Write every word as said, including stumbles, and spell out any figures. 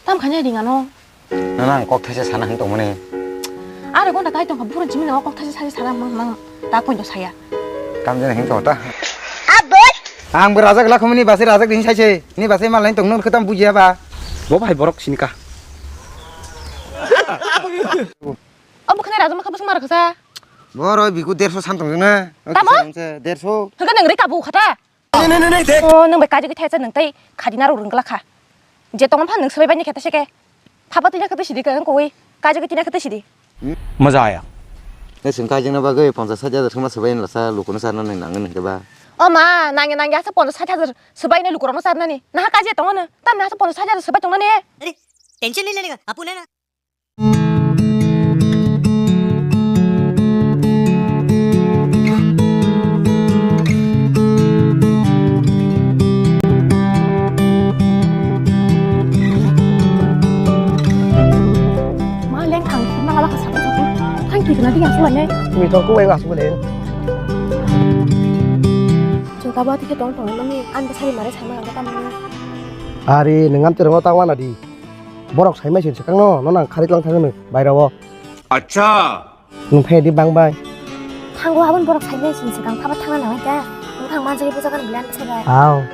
Tam khainai ring ano. Nana ang kok thaisa sana hwn tongmani. Are gonda kai tongkha buron chimi no kok thaisa sari sana mang mang ta koindo saya. Tam jani hwn tongta. Ang bo rajak lakhumani basi rajak din saise. Ni basi malai tongno khwtam bujiya ba. Bo bhai borok sinika. Omo khane rajak makha bwswk mara khasa. Boro biku derso sam tongjakna. Tamo? Derso. Hwnkhe nwng rika bu khata. O nwng bai kaji khe thaicha nwng tei khadi narok rwngla kha. Je tongma phan nwng swbai bai ni khe ta se khe. Thapa twi na khe twi sidi khe wng koi. Kaji khe twi na khe twi sidi. Maza aya. Nwng swng kaijak na bagwi ponchas sait hajar thwngma swbai ni lasa lukuno charna nang nang nang khe ba. O ma nangya nangya asa ponchas sait hajar swbai ni lukurokno charnani. Naha kaji tongo no. Tamni asa ponchas sait hajar swbai tongnani. Tension le le apu na. Ma leng thang thang na la ka sa sa. Thang ki na di asla ne. Mi to ko wai asla ne. Joga ba ti ke tong tong mani an ba sari mare sama ga ta mani. Ari nengam te rongo tang wana di. Borok sai mai sin swkang no, no nang khari tlang thang no baira o. Acha. Nung phai di bang bai. Thango abon borok sai mai sin swkang thaba thanga nang ka. Nung thang manjak ibu jagan bilan sai bai. Aw.